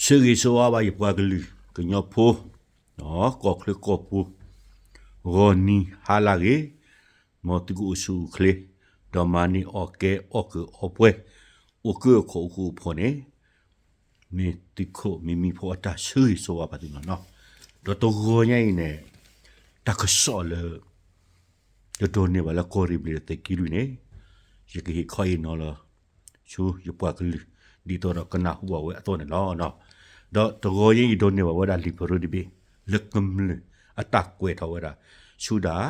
ဆၢဂ့ၤဆၢဝါဘၣ်ယပှၤကလုာ်ကညီဖိ, ကီၢ်ချၢကီၢ်ပူၤ, ဂီၤနံၤဟါလၢဂ့ၤ, မ်သုကအိၣ်ဆူၣ်အိၣ်ချ့, ဒီးမၤန့ၢ်အီၣ်ကဲအီၣ်ကၢအီပှဲၤ, အိၣ်ကၢအခိၣ်အိၣ်ဃူအိၣ်ဖိးန့ၣ်, မ့ၢ်သုးခိၣ်မံမံဖိအတၢ်ဆၢဂ့ၤဆၢဝါဘၣ်သုလီၤနီၤ. ဒီးတဂီၤညါအံၤန့ၣ်, တၢ်ကစီၣ်လၢ ယဒိးန့ၢ်ဘၣ်လၢကီၢ်ရ့ၣ်ဘျ့ၣ်ဒီးသုးက့လွံၢ်န့ၣ်, ယကဟ့ၣ်ခီအံၤနီၤလီၤ ဆူယပှၤကလုာ် ဒ်သိးဒီးကနၢ်ဟူဘၣ်ဝဲအသိးန့ၣ်လီၤ. ဒီးတဂီၤညါအံၤဒိးန့ၢ်ဘၣ်ဝဲဒၣ်လံာ်ပရၢတဘ့ၣ် လၢကမျၢၢ်အတၢ်ကွဲးထီၣ်ဝဲဒၣ် ဆူဒၣ်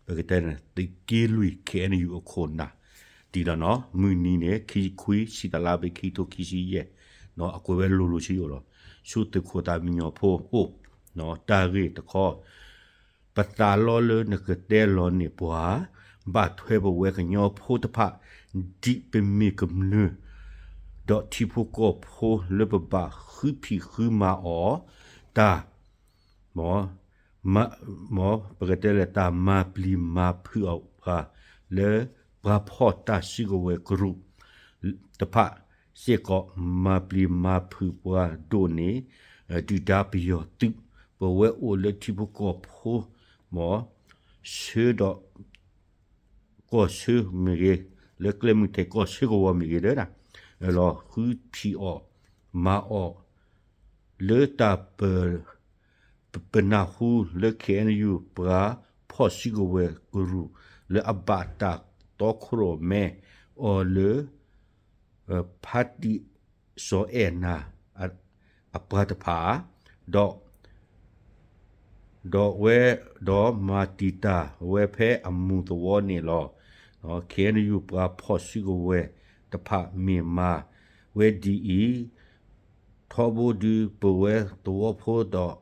ပကတဲန့ၣ် သုးက့လွံၢ် ခ့ၣ်အဲၣ်ယူၣ် အခိၣ်နၢ် တံၢ်လီၤနီၤ. မုၢ်နံၤန့ၣ် ခံဆံခွံ ဆံသီလါဘ့ၣ် ခံထိခံဆံယဲၢ်, အကွဲးဝဲလိၤလိၤဆံအိၣ်လီၤ. ဆူသုးခိၣ်သးမံညီၤဖိအိၣ်, တၢ်ဂ့ၢ်တခီ ပသးလီလၢနကတဲလီၤန့ၢ်ပှၤ, ဘၣ်ထွဲပဝဲကညီဖိတဖၣ်, ဒ်ပမ့ၢ်ကမျၢၢ်, ဒီးထံဖိကီၢ်ဖိလၢပဘၣ်ဃုဖံးဃုမၤအီၤ, တၢ် မ် မ်ပကတဲလၢတၢ်မၤပျံၤမၤဖုးအီၤပှၤ လၢပှၤဖီၣ်တၢ်စုကဝဲၤကရူၢ်တဖၣ်စ့ၢ်ကီး မၤပျံၤမၤဖုးပှၤဒိၣ်န့ၢ် ဒုၣ်ဒါပယီၤသုး, ပဝဲအိၣ်လၢထံဖိကီၢ်ဖိ, မ် ဆၢဒီး ကီၢ်ဆၢမ့ၢ်ဂ့ၤ, လၢကျဲမုၢ်ထဲးကီၢ်ဆၢကဝီၤမ့ၢ်ဂ့ၤဒီး, လီၤဃုဖံးအီၣ် မၤအီၣ် လၢတၢ်ပ ပနၢ်ဟူလၢ ခ့ၣ်အဲၣ်ယူၣ် ပှၤဖီၣ်စုကဝဲၤကရူၢ် လၢအဘၣ်တၢ်တီခိၣ်ရိၣ်မဲအီၤလၢ ဖါတံၣ်စီၤအဲၣ်နၤ အပှၤတဖၣ် ဒီး ဒီးဝဲ ဒီးမၤတံာ်တာ်ဝဲဖဲအမူးသဝီန့ၣ်လီၤ. ခ့ၣ်အဲၣ်ယူၣ် ပှၤဖီၣ်စုကဝဲၤတဖၣ်မ့ၢ်မၤဝဲဒ်အံၤ, ထီဘိဒုးပဝဲသဝီဖိဒီး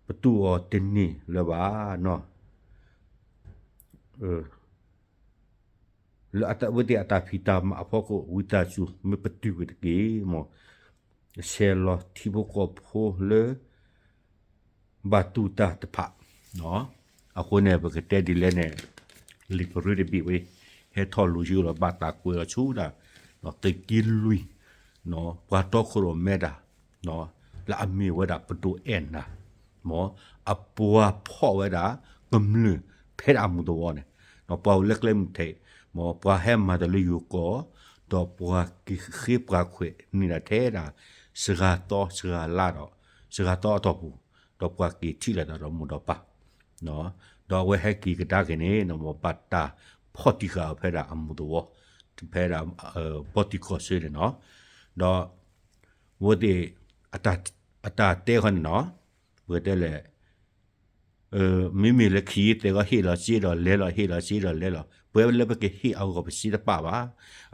ပတူၢ်အီၤတန့ၢ်လၢၤဘၣ်နီၤ. လၢအဝဲသ့ၣ်အတၢ်ဖံးတၢ်မၤအဖီခိၣ် ဝံသးစူၤ မ့ၢ်ပတုာ်ကွံာ်တက့ၢ်, မ် ဆဲးလီၤထံဖိကီၢ်ဖိလၢ ဘၣ်တူၢ်တၢ်တဖၣ်, အဃိန့ၣ် ပကတဲဒ်လဲၣ်န့ၣ် လံာ်ပရၢတဘ့ၣ်ဝဲ ဟဲထီၣ်လိၤယိလီၤ ဘၣ်တၢ်ကွဲးလီၤဆူဒၣ် သုးက့လွံၢ် ပှၤတီခိၣ်ရိၣ်မဲတၢ် လၢအမ့ၢ်ဝဲဒၣ်ပဒိၣ်အဲၣ်နၤ, မ် အပှၤဖီၣ်ဝဲဒၣ်ကမျၢၢ်ဖဲဒၣ်အမူးသဝီန့ၣ်, ပှၤအိၣ်လၢကျဲမုၢ်ထဲး, မ်ပှၤဟဲမၤတၢ်လၢယိၤကီၢ်, ဒီးပှၤက့ၤဃ့ပှၤခွဲးန့ၢ်ဒၣ်ထဲဒၣ် စှၤသီစှၤလါဒီး စှၤသီအတီၢ်ပူၤ, ဒီးပှၤက့ၤထံၣ်လိာ်သးဒီးမိၢ်ဒီးပၢ် ဒီးအဝဲဟဲက့ၤကဒါက့ၤန့ၣ် မ်ဘၣ်တၢ်ဖီၣ်တံၢ်ဃာ်အီၤဖဲဒၣ်အမူးသဝီ, ဖဲဒၣ် ဘီတံၢ်ကီၢ်ဆၢန့ၣ်နီၤ, ဒီး အဝဲသ့ၣ် အတၢ်တဲခီန့ၣ်နီၤ, ပကတဲလဲၣ် မ့မ့ၢ်လၢခံယသဲးဂီၢ်ဟ့ၣ်လီၤစ့ဒီးလဲၤလီၤ ဟ့ၣ်လီၤစ့ဒီးလဲၤလီၤ, ပဝဲလၢပကဟ့ၣ်အဂီၢ်ပစ့တပာ်ဘၣ်,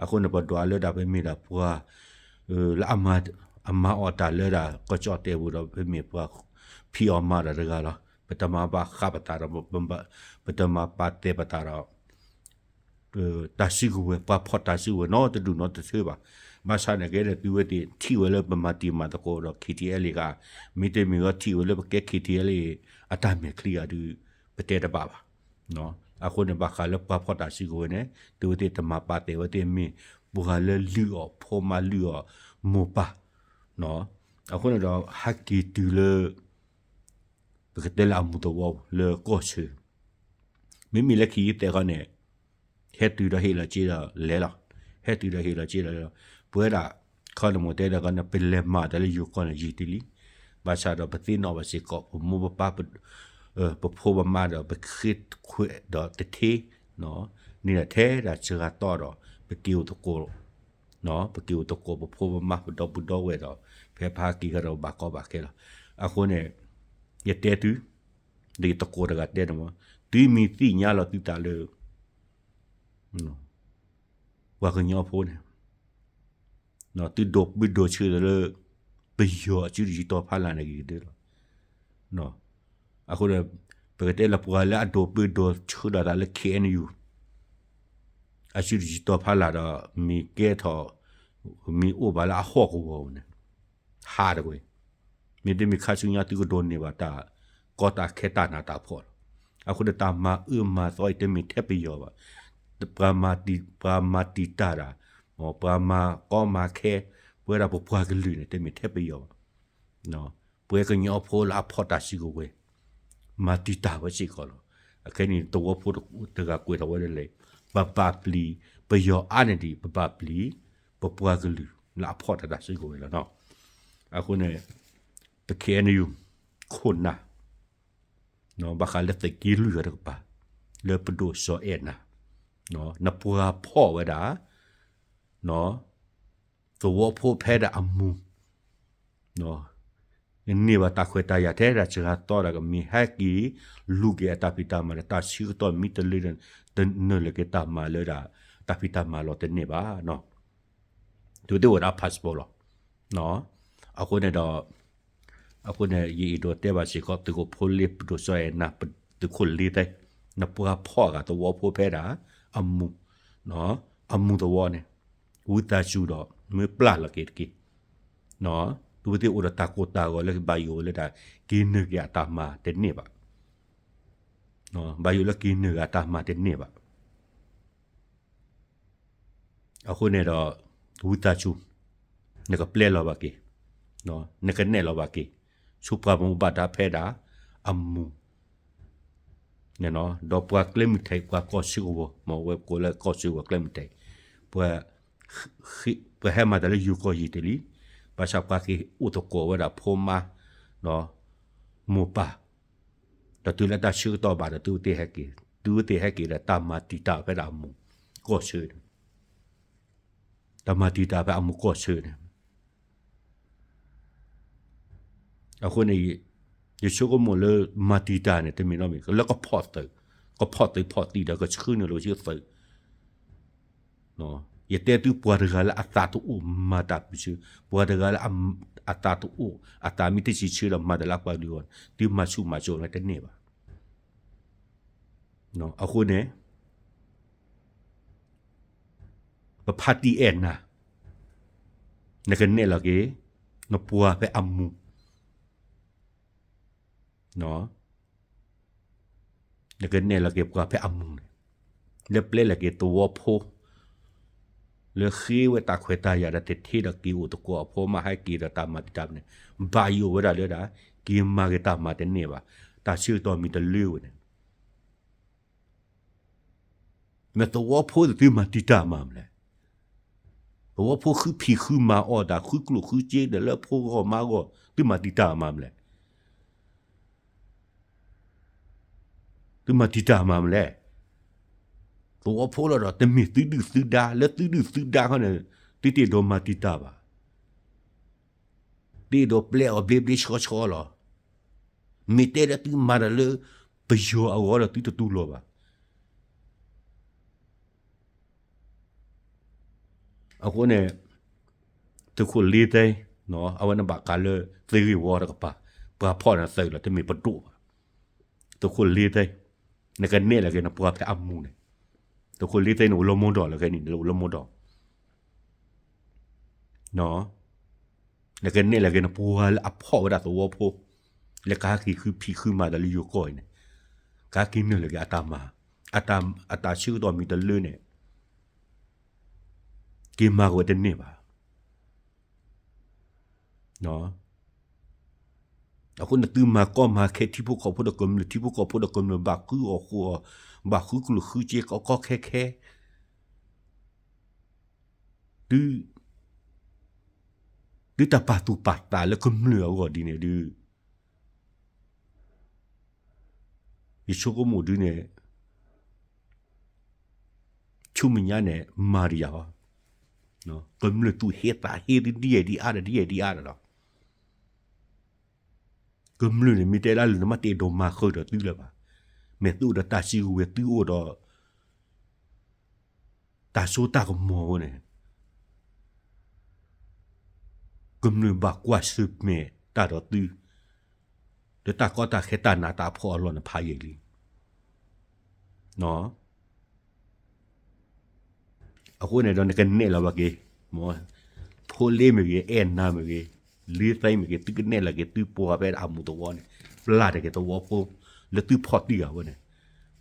အဃိန့ၣ် ပဒွးလၢဒၣ်ပမ့ၢ်ဒၣ်ပှၤ လၢအမၤအီၣ်တၢ်လၢဒၣ်ကီၢ်ကၠီၣ်တဲာ်ပူၤဒီး ပမ့ၢ်ပှၤဖံးအီၣ်မၤအီၣ်တၢ်တဂၤလီၤ, ပတမၤဘၣ်ဃးပသးဒီး ပတမၤပာ်တဲာ်ပသးဒီး တၢ်စုကဝဲၤ ပှၤဖီၣ်တၢ်စုကဝဲၤနီတဒူၣ်နီတထၢဘၣ်. ဘၣ်ဆၣ်န့ၣ်ကဲဒီး သုဝဲသ့ၣ်ထံၣ်ဝဲလၢပမၤတံၢ်မၤသကိးဒီး ခ့ၣ်ထံၣ်အဲလ့ၣ် ဂၤ, မ့တမ့ၢ်ဂီၢ်ထံၣ်ဝဲလၢပကဲ ခ့ၣ်ထံၣ်အဲလ့ၣ် အတၢ်မဲာ်ချံဂၤဒုး ပတဲတဘၣ်ဘၣ်. အဃိန့ၣ် ဘၣ်ဃးလၢပှၤဖီၣ်တၢ်စုကဝဲၤန့ၣ် သုဝဲသ့ၣ်တမၤပာ်တဲာ်ဝဲသ့ၣ်မ့ၢ် ပှၤလၢလုၢ်အီၣ်ဖိမါလုၢ်အီၣ်မိၢ်ပၢ် အဃိန့ၣ်ဒီး ဟဲက့ၤတုၤလၢ ပကတဲလၢအမူးသဝီလၢကီၢ်ဆၢ, မ့မ့ၢ်လၢခံယသဲးခီန့ၣ် ဟဲတုၤဒီးဟ့ၣ်လီၤစ့ဒီးလဲၤလီၤ, ဟဲတုၤဒီးဟ့ၣ်လီၤစ့ဒီးလဲၤလီၤ, ပဝဲဒၣ် ခီန့ၣ်မိၢ်တဲဒီးခီန့ၣ် ပလဲၤမၤတၢ်လၢယိၤကီၢ်န့ၣ်ယံာ်တလံ, ဘၣ်ဆၣ်ဒီးပသ့ၣ်နီၣ်ဘၣ်စ့ၢ်ကီး ပမိၢ်ပပၢ် ပဖိပမါဒီး ပဃ့ခွဲးဒီးတထ့ န့ၣ်ဒၣ်ထဲဒၣ်စှၤသီဒီး ပက့ၤအိၣ်သကိး ပက့ၤအိၣ်သကိးပဖိပမါ ပဒီပုၢ်ဒီဝဲၢ်ဒီး ဖဲဖါက့ၤဃီဒီးဘၣ်ကီဘၣ်ခဲလီၤ. အဃိန့ၣ် ယတဲသု ဒ်ယသကိးတဂၤတဲန့ၣ်မ့ၢ် သုမ့ၢ်သ့ၣ်ညါလီၤသုသးလၢ ပှၤကညီဖိန့ၣ် သုဒိးပၢဒိးဆၢလၢ ပယီၤအစုတယံၤတီၤဖးလၢ်န့ၣ်ဂ့ၤကတၢၢ်လီၤ. အဃိဒီး ပကတဲလၢပှၤလၢအဒိးပၢဒိးဆၢဒီးသးလၢ ခ့ၣ်အဲၣ်ယူၣ် အစုတယံၤတီၤဖးလၢ်ဒီး မ့ၢ်ကဲထီၣ် မ့ၢ်အိၣ်ဘၣ်လၢအဟီၣ်ကဝီၤန့ၣ် ဟးတကွံာ်, မ့တမ့ၢ်ခါဆူညါသုကဒိးန့ၢ်ဘၣ်တၢ် ကီတၢ်ခဲတၢ်နးတၢ်ဖှီၣ်လီၤ. အဃိဒီးတၢ်မၤအၢမၤသီအံၤတမ့ၢ်ထဲပယီၤဘၣ်, ပှၤမၤတံာ်တာ်တၢ်, ပှၤမၤကီမၤခဲ ပဝဲဒၣ်ပပှၤကလုာ်န့ၣ် တမ့ၢ်ထဲပယီၤဘၣ်, ပဝဲကညီဖိလၢအဖီၣ်တၢ်စုကဝဲၤ မၤတံာ်တာ်ဝဲစ့ၢ်ကီးလီၤ. အခဲအံၤန့ၣ် သဝီဖိတဂၤကွဲးထီၣ်ဝဲဒ်လဲၣ်, ပဘၣ်ပျံၤ, ပယီၤအါန့ၢ်ဒံး ပဘၣ်ပျံၤ ပပှၤကလုာ်လၢအဖီၣ်တၢ်တၢ်စုကဝဲၤလီၤ. အဃိန့ၣ် ပ ခ့ၣ်အဲၣ်ယူၣ် ခိၣ်နၢ် ဘၣ်ဃးလၢသုးက့လွံၢ်အီၤတကပၤ လၢပဒိၣ်စီၤအဲၣ်နၤ, နပှၤဖီၣ်ဝဲဒၣ် သဝီဖိဖဲဒၣ်အမူၤ, န့ၢ်ဘၣ်တၢ်ခွဲးတၢ်ယာ်ထဲဒၣ်စှၤသီဒီး ကမ့ၢ်ဟဲက့ၤလူၤက့ၤအတၢ်ဖံးတၢ်မၤဒီး တၢ်ဆၢကတီၢ်မ့ၢ်တလၢဒီး တနုာ်လီၤက့ၤတၢ်မၤလၢဒၣ် တၢ်ဖံးတၢ်မၤလီၤတန့ၢ်ဘၣ်. သုဝဲသ့ၣ်အိၣ်ဝဲဒၣ် passport လီၤ. အဃိန့ၣ်ဒီး အဃိန့ၣ် ယအဲၣ်ဒိးတဲဘၣ်စ့ၢ်ကီး သုးခိၣ်ဖိလ့ ပဒိၣ်စီၤအဲၣ်နၤ သုးခိၣ်လ့သ့ၣ်, နပှၤဖီၣ်ဂၤသဝီဖိဖဲဒၣ် အမူၤ, အမူၤသဝီန့ၣ် ဝံသးစူၤဒီး မ့ၢ်ပျၢ်လီၤက့ၤတက့ၢ်. သုဝဲသ့ၣ်အိၣ်ဒီးတၢ်ကိၢ်တၢ်ဂီၤလၢဘၣ်ယိၣ်လၢဒၣ် က့ၤနုာ်က့ၤအတၢ်မၤတန့ၢ်ဘၣ်. ဘၣ်ယိၣ်လၢက့ၤနုာ်က့ၤအတၢ်မၤတန့ၢ်ဘၣ်. အဃိန့ၣ်ဒီး ဝံသးစူၤ နကပျဲလီၤဘၣ်က့ၤ, နကနဲၣ်လီၤဘၣ်က့ၤ ဆူပှၤဘၣ်မူဘၣ်ဒါဖဲဒၣ် အမူၤ ဒီးပှၤကျဲမုၢ်ထံး ပှၤကီၢ်စ့ကဝီၤ မ့ၢ်ဝဲကိးလၢကီၢ်စ့ကဝီၤကျဲမုၢ်ထံး, ပှၤ ပှၤဟဲမၤတၢ်လၢယိၤကီၢ်ယံၤတ့ၢ်လံ, ဘၣ်ဆၣ်ပှၤက့ၤအိၣ်သကိးဝဲဒၣ်ဖိမါ မိၢ်ပၢ်, ဒီးတုၤလၢတၢ်ဆၢကတီၢ်ဘၣ်ဒီး သုဝဲသ့ၣ်ဟဲက့ၤ, သုဝဲသ့ၣ်ဟဲက့ၤဒီးတၢ်မၤတံာ်တာ်ဖဲဒၣ်အမူၤကီၢ်ဆၢန့ၣ်, တၢ်မၤတံာ်တာ်ဖဲအမူၤကီၢ်ဆၢန့ၣ် အဃိန့ၣ် ယဆိကမိၣ်လၢမၤတံာ်တာ်န့ၣ် တမ့ၢ်နီတမံၤ လၢကဖီၣ်သုး, ကဖီၣ်သုးဖီၣ်သံဒီးကဆှၢနုာ်လီၤဆူသုး, ယတဲသုပှၤတဂၤလၢအသးတအိၣ်မၤတၢ်ပူၤဆူ, ပှၤတဂၤလၢအ အသးတအိၣ် အသးမ့ၢ်တဆံးဆၢဒီးမၤတၢ်လၢအပှၤကလုာ်အဂီၢ်န့ၣ် သုမၤဆူၣ်မၤစိးန့ၣ်တန့ၢ်ဘၣ်. အဃိန့ၣ် ပဖါတံၢ်အဲၣ်နၤ, နကနဲၣ်လီၤက့ၤ နပှၤဖဲအမူၤ, နကနဲၣ်လီၤက့ၤပှၤဖဲအမူၤန့ၣ်, လၢပျဲလီၤက့ၤသဝီဖိ လၢဃ့ဝဲတၢ်ခွဲးတၢ်ယာ်ဒီးတထ့ဒီးက့ၤအိၣ်သကိးအဖိမါဟဲက့ၤဒီးတၢ်မၤတံာ်တာ်န့ၣ်, ဘၣ်ယိၣ်ဝဲဒၣ်လၢဒၣ် က့ၤမၤက့ၤတၢ်မၤတန့ၢ်ဘၣ်, တၢ်ဆၢကတီၢ်မ့ၢ်တလၢဝဲန့ၣ် မ့ၢ်သဝီဖိသုမၤတံာ်တာ်မးမနုၤလဲၣ်. သဝီဖိဃုဖံးဃုမၤအီၣ်တၢ် ဃုကျိၣ်ဃုစ့ဒီးလၢဖိဂီၢ်မါဂီၢ် သုမၤတံာ်တာ်မးမနုၤလဲၣ်. သုမၤတံာ်တာ်မးမနုၤလဲၣ်. သဝီဖိလီၤဒီးတမ့ၢ်သုဒုၣ်သုဒါ လၢသုဒုၣ်သုဒါခီန့ၣ် သုတအဲၣ်ဒိးမၤတံာ်တာ်ဘၣ်. တအဲၣ်ဒိးပျဲအီၤဘျ့ဘျ့ဆှီဆှီလီၤ. မ့ၢ်တဲလၢသုမၤတၢ်လၢပယီၤအဂီၢ်ဒီးသုတတူၢ်လိာ်ဘၣ်. အဃိန့ၣ် သုးခိၣ်လ့သ့ၣ် အဝဲန့ၣ်ဘၣ်ဃးလၢသုးဂ့ၢ်ဝီတကပၤ ပှၤဖီၣ်န့ၣ်သုးလီၤ တမ့ၢ်ပဒိၣ်ဘၣ်. သုးခိၣ်လ့သ့ၣ် နကနဲၣ်လီၤက့ၤနပှၤဖဲအမူၤန့ၣ်, သုးခိၣ်လ့သ့ၣ်န့ၣ် အိၣ်လၢမိၢ်ဒီးလီၤခဲအံၤန့ၣ် အိၣ်လၢမိၢ်ဒီး နကနဲၣ်လီၤက့ၤနပှၤလၢအဖီၣ်ဝဲဒၣ်သဝီဖိ လၢကဟဲက့ၤဃုဖံးဃုမၤတၢ်လၢယိၤကီၢ်အံၤန့ၣ်, ကဟဲက့ၤနုာ်လီၤက့ၤအတၢ်မၤ, အတၢ်ဆၢကတီၢ်မ့ၢ်တလၢန့ၣ် က့ၤမၤက့ၤဝဲတန့ၢ်ဘၣ်. အဃိန့ၣ်သုမၤကီမၤခဲထံဖိကီၢ်ဖိဒီးကမျၢၢ် ထံဖိကီၢ်ဖိဒီးကမျၢၢ်ဘၣ်ဃုအီၣ်ဃုအီ ဘၣ်ဃုကျိၣ်ဃုစ့ကီကီခဲခဲ သု သုတၢ်ပာ်သူၣ်ပာ်သးလၢကမျၢၢ်အဂီၢ်ဒ်န့ၣ်ဒုး ယဆိကမိၣ်ဒုးန့ၣ် ဆူမဲာ်ညါန့ၣ် မၤတယၤဘၣ်. ကမျၢၢ်သူၣ်ဟ့သးဟ့သုဒ်ယဲၢ်ဒ်အါဒီးဒ်ယဲၢ်ဒ်အါဒီးလီၤ. ကမျၢၢ်န့ၣ် မ့ၢ်တဲလၢလၢနမ့ၢ်တအဲၣ်ဒိးမၤဃုာ်ဒီးသုလၢၤဘၣ်. မ့ၢ်သုအိၣ်ဒီးတၢ်စုကဝဲၤ သုအိၣ်ဒီး တၢ်စိတၢ်ကမီၤအဃိန့ၣ် ကမျၢၢ်ဘၣ်ကွၢ်ဆၢၣ်မဲာ်တၢ်ဒီးသု လၢတၢ်ကီတၢ်ခဲတၢ်နးတၢ်ဖှီၣ်အလီၢ်န့ၣ်ဖးယံာ်လံ. အဃိန့ၣ်ဒီး နကနဲၣ်လီၤဘၣ်က့ၤ ဖိလ့မ့ၢ်ဂ့ၤ အဲၣ်နၤမ့ၢ်ဂ့ၤ လ့သ့မ့ၢ်ဂ့ၤ သုကနဲၣ်လီၤက့ၤ သုပှၤဖဲအမူၤသဝီန့ၣ် ပျၢ်တက့ၤသဝီဖိ လၢသုဖီၣ်တံၢ်အဝဲန့ၣ်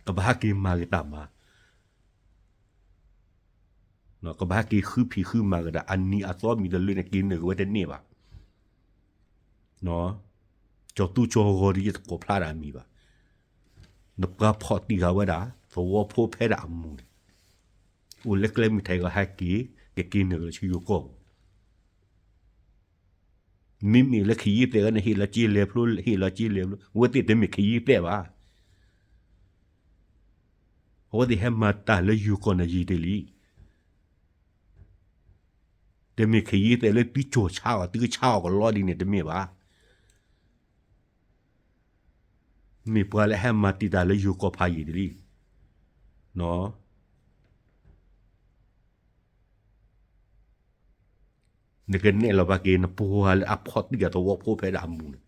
ကဘၣ်ဟဲက့ၤမၤက့ၤတၢ်မၤ ကဘၣ်ဟဲက့ၤဃုဖံးဃုမၤက့ၤဒီး အနံၤအသီမံၤတလၢန့ၣ် က့ၤနုာ်က့ၤဝဲတန့ၢ်ဘၣ်. ကၠီၤသူကၠီၤဂီၤဒီး ယတကိးဖျါဒၣ်အမံၤဘၣ်. နပှၤဖီၣ်တံၢ်ဃာ်ဝဲဒၣ် သဝီဖိဖဲဒၣ်အမူၤန့ၣ်, အိၣ်လၢကျဲမုၢ်ထံးဂီၤ ဟဲက့ၤ, ကက့ၤနုာ်လၢဆူယိၤကီၢ်ပူၤ. မ့မ့ၢ်လၢခ့ယုၢ်သဲးဂၤန့ၣ် ဟ့ၣ်လီၤက့လဲၤဖျိ ဟ့ၣ်လီၤက့လဲၤဖျိ အဝဲသ့ၣ်တမ့ၢ်ခ့ယုၢ်သဲးဘၣ်. အဝဲသ့ၣ်ဟဲမၤတၢ်လၢယိၤကီၢ်န့ၣ်ယံာ်တ့ၢ်လံ. တမ့ၢ်ခ့ယုၢ်သဲးလၢသုကၠီၤဆါအီၤ သုကဆါအီၤကလီဒ်န့ၣ် တမ့ၢ်ဘၣ်. မ့ၢ်ပှၤလၢဟဲမၤတံာ်တာ်လၢယိၤကီၢ်ဖးယံာ်တ့ၢ်လံ. နကနဲၣ်လီၤဘၣ်က့ၤ နပှၤလၢအဖီၣ်တံၢ်အသဝီဖိဖဲဒၣ်အမူၤန့ၣ်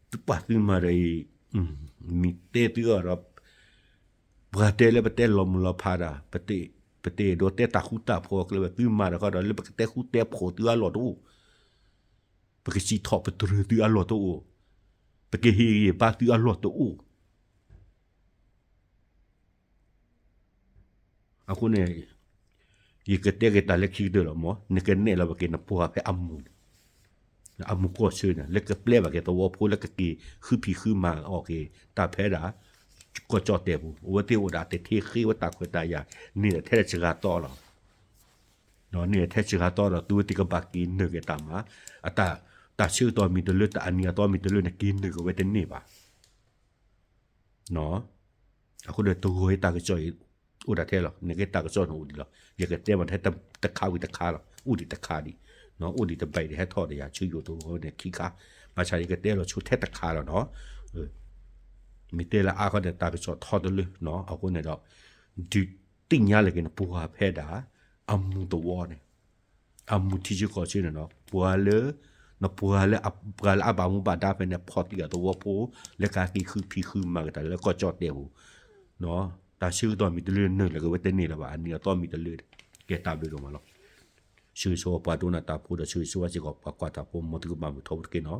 သုပာ်သုမၤဒီးအံၤ, မ့ၢ်တဲသုအီၤဒီး ပှၤတဲလၢပတဲလီၤမုၢ်လီၤဖးတၢ်, ပတအဲၣ်ဒိးတဲတၢ်ဃူတၢ်ဖိးအကျဲဘၣ်. သုမၤဒီးဃီဒီး လၢပကတဲဃူတဲဖိးသုအလီၢ်တအိၣ်, ပကစံးထီၣ်ပတြၢၤသုအလီၢ်တအိၣ်, ပကဟ့ၣ်ဂံၢ်ဘါသုအလီၢ်တအိၣ်. အဃိန့ၣ် ယကတဲက့ၤတၢ်လၢခံကတၢၢ်လီၤမး, နကနဲၣ်လီၤဘၣ်က့ၤနပှၤဖဲအမူၤန့ၣ်, အမူၤကီၢ်ဆၢန့ၣ် လၢကပျဲဘၣ်က့ၤသဝီဖိ လၢကက့ၤဃုဖံးဃုမၤအီၣ်က့ၤတၢ်ဖဲဒၣ် ကီၢ်ကၠီၣ်တဲာ်ပူၤ, အဝဲသ့ၣ်အိၣ်ဒၣ်တထံၣ်ဃ့ဝဲတၢ်ခွဲးတၢ်ယာ်န့ၣ်ဒီး ထဲတစှၤတီလီၤ. န့ၣ်ထဲတစှၤတီဒီး သုဝဲသ့ၣ်ကဘၣ်က့ၤနုာ်က့ၤတၢ်မၤ, အတၢ်, တၢ်ဆၢကတီၢ်မ့ၢ်တလၢ တၢ်အနံၤအသီမ့ၢ်တလၢန့ၣ် က့ၤနုာ်က့ၤဝဲတန့ၢ်ဘၣ်. အဃိဒီးတဂီၤအံၤတၢ်ကစီၣ်အံၤ အိၣ်ဒၣ်ထဲလီၤ. နကဲတၢ်ကစီၣ်န့ၣ်အိၣ်ဒံးလီၤ. ယကတဲမ့ၢ်ထဲတခါဝံၤတခါလီၤ. အိၣ်ဒံးတခါဒံး, အိၣ်ဒံးတဘျီဒီး ဟဲထီၣ်ဒီးယၤဆူယိၤတဂီၤန့ၣ်ခံခါ, ဘၣ်ဆၣ်ယကတဲလီၤဆိထဲတခါလီၤနီၤ. မ့ၢ်တဲလၢအါခီန့ၣ် တၢ်ကစီၣ်ထီတလၢနီၤ. အဃိန့ၣ်ဒီး ဒုးသ့ၣ်ညါလၢက့ၤနပှၤဖဲဒၣ် အမူၤသဝီန့ၣ် အမူၤထံဆၢကီၢ်ဆၢန့ၣ်နီၤ, ပှၤလၢ, နပှၤလၢ, ပှၤလၢအဘၣ်မူဘၣ်ဒါဖဲန့ၣ် ဖီၣ်တံၢ်အသဝီဖိ လၢကက့ၤဃုဖံးဃုမၤက့ၤတၢ်လၢကီၢ်ကၠီၣ်တဲာ်ပူၤ, တၢ်ဆၢကတီၢ်မ့ၢ်တလၢနုာ်လီၤက့ၤဝဲတန့ၢ်လၢၤဘၣ်, အနံၤအသီမ့ၢ်တလၢ, ကဲတၢ်ဘျုးဒိၣ်မးလီၤ. ဆၢဂ့ၤဆၢဝါပှၤဒိကနၣ်တၢ်ဖိဒီး ဆၢဂ့ၤဆၢဝါစ့ၢ်ကီးပှၤကွၢ်တၢ်ဖိ မ်သုကဘၣ်မုာ်ထီဘိတက့ၢ်နီၤ.